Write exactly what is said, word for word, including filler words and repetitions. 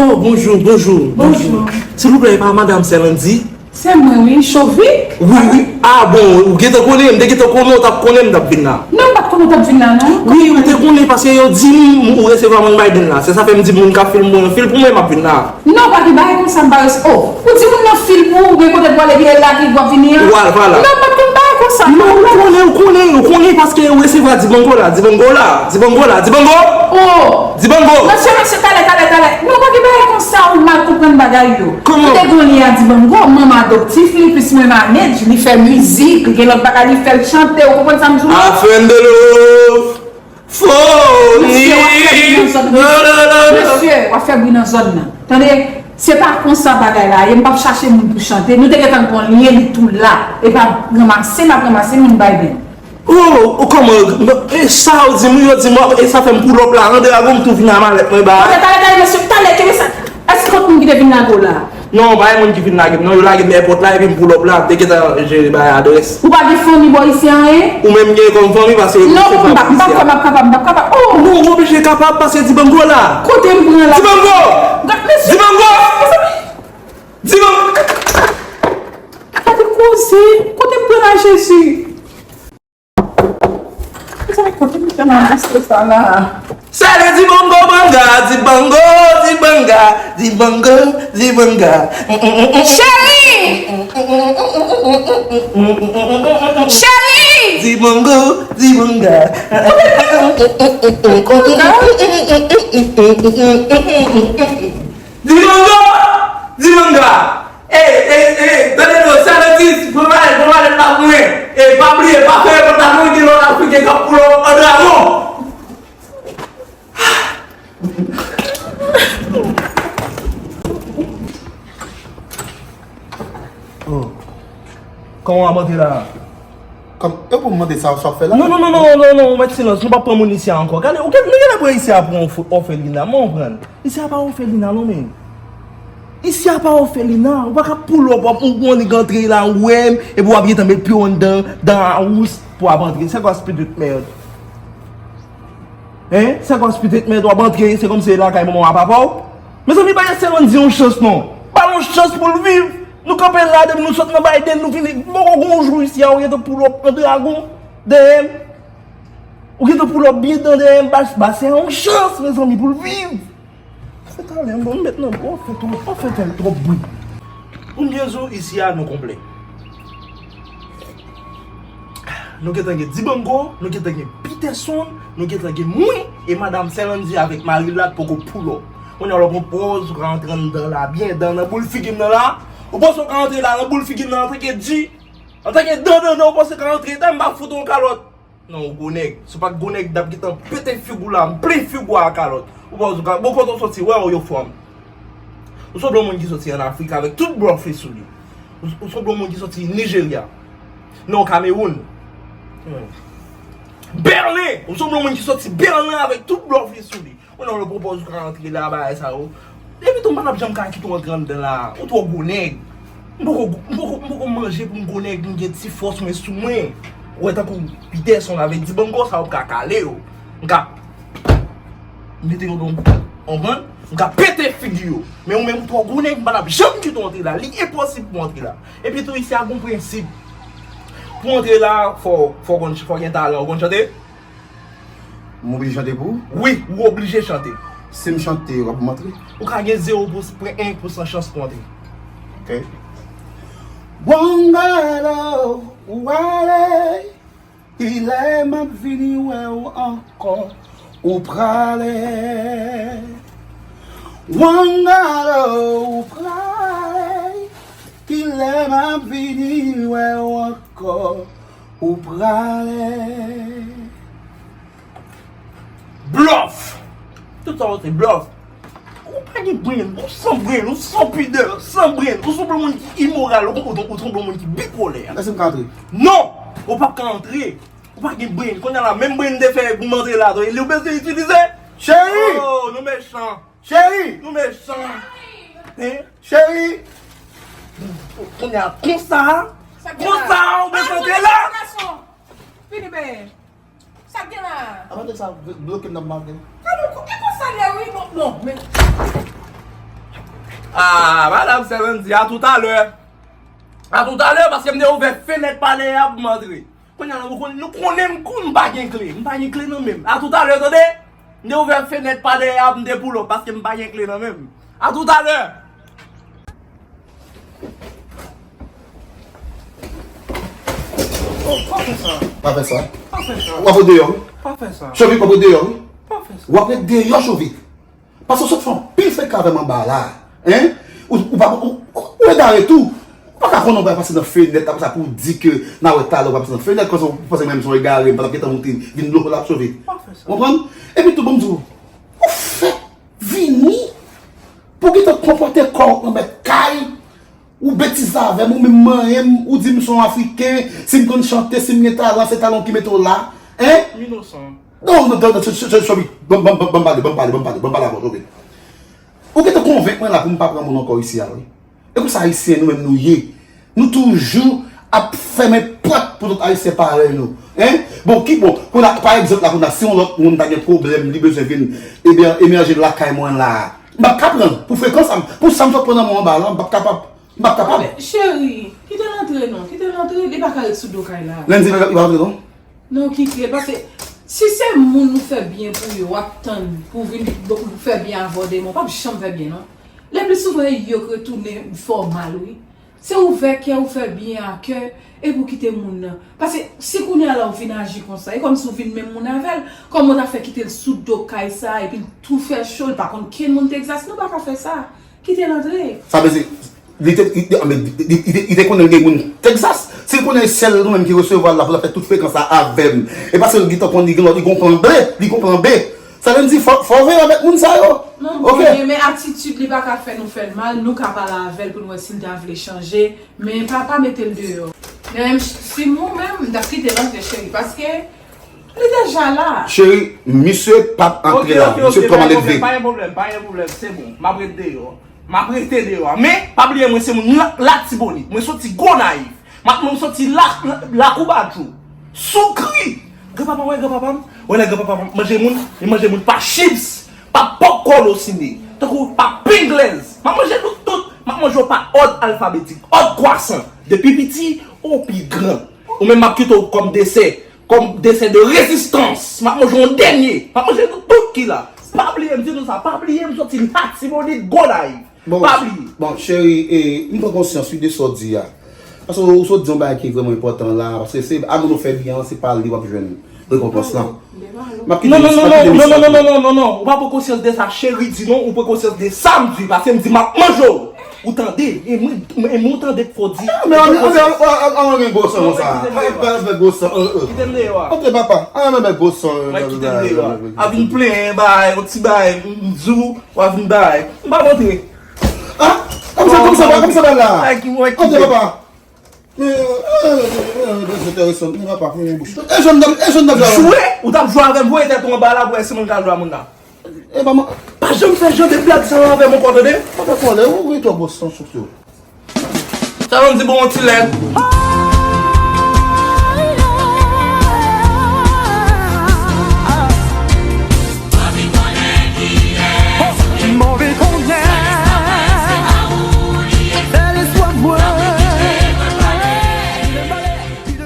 Oh, bonjou, bonjou, bonjou. Silvouplè, e pa madanm Sèlandy? Se mwen, wi, Chovik. Wi, wi. Ah, bon, ou gentan konnen, m te gentan konnen ou t ap konnen m t ap vin la. Non, m pa t konnen ou t ap vin la, non. Wi, ou te konnen, paske yo di m ou resevwa moun Biden la. Se sa fè m di moun k ap fil mwen, fil pou mwen, m ap vin la. Non, pa gen bagay konsa, m pa res-, oh, ou di moun nan fil pou ou, gen kote l pwale, epi e la ki w ap vini an? Vwala, vwala. Non, m pa t konn bagay konsa. Non, ou konnen, ou konnen, ou konnen, paske ou resevwa Dibango la, Dibango la, Dibango la, Dibango! Oh! Dibango! Mesye, mesye, talè, talè, talè. Non, pa gen bagay konsa, ou mal konprann bagay yo. Kòman? Ou te gen yon lyen a Dibango, manman adoptif li, plis mwen manage, li fè mizik, gen lòt bagay, li fè l chante, ou konprann sa m di w la? I found the love for me. Mesye, w ap fè bri nan zòn nan. Mesye, w ap fè bri nan zòn nan. Tande, se pa konsa bagay la ye, m p ap chache moun pou chante. Nou te gentan gen yon lyen, li tou la. E pa ranmase, n ap ranmase moun Biden. Oh, oh, kòman, e sa yo di m, yo di m, e sa fè m pull up la, an dragon, m tou vin a malèt mwen ba. Talè, talè, talè, mesye, talè, kenbe sa. Èske kot moun ki te vin lage w la? Non, pa gen moun ki vin lage m, non, yo lage m èpòt la, epi m pull up la, m te gentan jere bay adrès. Ou pa gen fanmi bò isi a, en? Ou menm gen kòm fanmi, paske ou se fanmi isi a. Non, m p ap kapab, m p ap kapab, m p ap kapab. Oh! Non, ou oblije kapab, paske Dibango la. Kote m pran la? Dibango! Gad, mesye. Dibango! Dibango! Gade koze, kote m pran la, Jezi? Mezanmi, kote m te nan mesye sa la? Sale Dibango banga, Dibango, Dibanga, Dibango, Dibanga. Cheri! Cheri! Dibango, Dibanga. Dibango, Dibanga. Ey, ey, ey, tande non, Sèlandy, pran malèt, pran malèt la pou mwen. E pa bliye, pa fè yo konn ta mwen gen lòt Afriken k ap pull up an dragon. Oh. Kòman w ap antre la? Kòm, e pou m mande sa w ap fè la? Non, non, non, non, non, non, mèt silans, nou p ap pran moun isi a ankò. Gade, ou gen, nou genlè pran isi a pou yon fo-, òfelina, mwen konprann. Isi a pa òfelina non, men. Isi a pa òfelina, ou pa ka pull up, w ap, ou, ou annik antre la, ou wè m, epi w ap gentan met pye w anndan, dan a wous pou w ap antre. C'est quoi ce putain de merde? Hein? C'est quoi ce putain de merde? W ap antre, se kòmsi se lakay manman w ak papa w. Mezanmi, pa kite Sèlandy yon chans non. Ba l yon chans pou l viv. Nou kanpe la depi nou sot nan Biden, nou vini. Poko gon jou isi a, ou gentan pull up an dragon dèyè m. Ou gentan pull up byen dan dèyè m, ba, ba Sè a yon chans, mezanmi, pou l viv. Fè talè, bon, m met nan, bon, fè twòp, fè tèl twòp bri. Pou m byen di w, isi a, nou konplè. Nou gentan gen Dibango, nou gentan gen Peterson, nou gentan gen mwen, e madanm Sèlandy avèk mari l la poko pull up. Kounye a w ap pran pòz, ou ka antre anndan la, byen dan nan boul figi m nan la. Ou panse w ka antre la, nan boul figi m nan, antanke di, antanke dan, dan, dan, ou panse w ka antre, dan m pa fout ou yon kalòt. Non, ou gwo nèg. Si w pa t gwo nèg, n ap gentan pete figi w la, m plen figi w a kalòt. Ou pa wè, bon, kote w soti, wè w yo fanm. Ou sanble yon moun ki soti ann Afrik avèk tout blòf li sou li. Ou, ou sanble yon moun ki soti Nijerya. Non, Kamewoun. Hmm. Bèlen! Ou sanble yon moun ki soti Bèlen avèk tout blòf li sou li. Ou nan le pwopòz ou ka antre la, bagay sa yo. Epi tou, m pa t ap janm ka kite w antre anndan la. Ou twò gwo nèg. M poko, m poko, m poko manje pou m gwo nèg, pou m gen ti fòs mwen sou mwen. Ou wè tankou Peterson avèk Dibango sa yo ka kale yo. M ka mete yo nan, w konprann? M ka pete figi yo. Men ou menm ou twò gwo nèg, m pa t ap janm kite w antre la. Li enposib pou w antre la. Epi tou, isi a gon prensip. Pou w antre la, fò, fò w konn, fò w gen talan. Ou konn chante? M oblije chante pou ou? Wi, ou oblije chante. Si m chante, w ap antre? Ou ka gen zewo pwen en pousan chans pou antre. Ok. Bungalow, ou ale, kilè m ap vini wè w ankò, ou prale. Bungalow, ou prale, kilè m ap vini wè w ankò, ou prale. Blòf! Tout sa w se blòf. Ou pa gen brenn, ou san brenn, ou san pidè, san brenn. Ou sanble moun ki imoral, ou, ou, ou sanble moun ki bipolè. Lèse m ka antre. Non! Ou p ap ka antre. Ou pa gen brenn. Kounye a la, menm brenn te fè pou m antre la, li ou bezwen itilize? Cheri! Oh, nou mechan. Cheri! Nou mechan. Hein? Cheri! Kounye a, konsa, konsa, ou bezwen antre la? Fini, ben. Sa k gen la? Avan de sa, bl-, bloke m nan m ap gen. Gade w, e konsa l ye wi, bon, bon, men. Ah, madam Sèlandy, atoutalè. Atoutalè, paske m te ouvè fenèt pa dèyè a pou m antre. Kounye a la, nou konnen, nou konnen m kou m pa gen kle. M pa gen kle nan men m. Atoutalè, tande? M te ouvè fenèt pa dèyè a pou m te pull up, paske m pa gen kle nan men m. Atoutalè! Oh, pa fè sa. Pa fè sa. Pa fè sa. W ap ret deyò, wi. Pa fè sa. Chovik, w ap ret deyò, wi. Pa fè sa. W ap ret deyò, Chovik. Paske w sot fè anpil freka avè m anba la. Hein? Ou, ou pa, ou, ou, ou egare tou. Ou pa ka konn yon bagay pase nan fenèt, apre sa pou w di ke n a wè talè w pa pase nan fenèt, kòmsi w panse mwen menm se yon egare, m pa t ap gentan moute vin loko la, Chovik. Pa fè sa. Konprann? Epi tou, ban m di w, ou fèk vini pou w gentan konpòte kò w anmèt kay, ou betize avè m, ou menm manyen m, ou di m se yon Afriken, si m konn chante, si m gen talan, se talan w ki mete w la. Hein? M inosan. Non, non, non, non, Chovik, ban m pale, ban m pale, ban m pale, ban m pale avè w, Chovik. Ou gentan konvenk mwen la pou m pa pran moun ankò isi a, wi. E konsa Ayisyen nou menm nou ye. Nou toujou ap fèmen pòt pou lòt Ayisyen parèy nou. Hein? Bon, ki bon, kounye a, pa egzanp la, kounye a, si yon lòt moun ta gen pwoblèm, li bezwen vin, ebyen, emèje lakay mwen la. M p ap ka pran l pou frekan sa m, pou sa m sot pran nan men w anba la, m p ap kapab. M p ap kapab. Cheri, kite l antre non, kite l antre, li pa ka ret sou do kay la. Landy, li pa antre non? Non, kite l, paske si se moun ou fè byen pou yo, w ap tann pou vin pou fè byen avè w demen, w p ap janm fè byen non. Le pli souvan e yo k retounen fè w mal wi. Se ouvè kè w, fè byen a kè, epi w kite moun nan. Paske si kounye a la w vin aji konsa, e kòmsi w vin menm moun avè l, kòman w ta fè kite l sou do kay sa, epi l tou fè cho, l pa konn kenn moun Texas, nou pa ka fè sa. Kite l antre. Sa vle di, li te, li, li, li, li te, li te konnen l gen moun Texas. Si l konnen sèl nou menm ki resevwa l la pou l ap fè tout frekan sa avè m. E paske l gentan konn li gen lòt, li gon plan B, li gon plan B. Sa vle di, fò, fò w veye avèk moun sa yo. Non, m konnen, men atitid li pa ka fè nou fè l mal, nou ka pale avè l pou n wè si l ta vle chanje. Men pa, pa mete l deyò. Men si m ou menm, m t ap kite l antre, cheri, paske li deja la. Cheri, misye p ap antre la. Misye twò maledve. Pa gen pwoblèm, pa gen pwoblèm, se bon. M ap ret deyò. M ap rete deyò a. Men, pa bliye mwen se moun la, Latibonit. Mwen soti Gonayiv. M ap, mwen soti la, la, Lakou Badjou. Soukri! Granpapa, wè granpapa m. Wè lè granpapa m ap manje moun, li manje moun pa chips, pa popcorn osine. Tankou pa Pringles. M ap manje nou tout. M ap manje w pa òd alfabetik, òd kwasan. Depi piti, ou pi gran. Ou menm m ap kite w kòm desè. Kòm desè de rezistans. M ap manje yon dènye. M ap manje nou tout ki la. Pa bliye m di nou sa. Pa bliye m soti Latibonit, Gonayiv. Bon, pa bliye. Bon, cheri, e, m pran konsyans, wi, de sa w di a. Paske ou sot di yon bagay ki vrèman enpòtan la. Paske se a moun ou fè byen an, se pa li w ap jwenn rekonpans lan. M ap kite misye, m ap kite misye. Non, non, non, non, non, non, non, non, non, non, non, ou pa pran konsyans de sa, cheri, di non, ou pran konsyans de sa m di, paske m di m ap manje w. Ou tande? E mwen, e mwen ou tande k fò di. Ah, men an, an, an, an, an, men gwo san konsa. Kite m deyò a. Antre, papa. An, men gwo san. Mwen kite m deyò a. A vin plenyen bagay, yon ti bagay, m di w, w a vin bagay. M pa montre. Ah, kòmsa, kòmsa, kòmsa bagay la. Antre, papa. Men, eh, eh, eh, enteresan, men papa, men bouch. E jwenn dam, e jwenn dam sa. Jwe? Ou t ap jwe avè m, voye tèt ou anba la pou wè si mwen ka jwe a moun la. E pa mwen. Pa janm fè jan de blag sa yo avè m ankò, tande? Pa fè kòlè, ou gen twòp gwo san sou yo. Sa vle di bon yon ti lèd.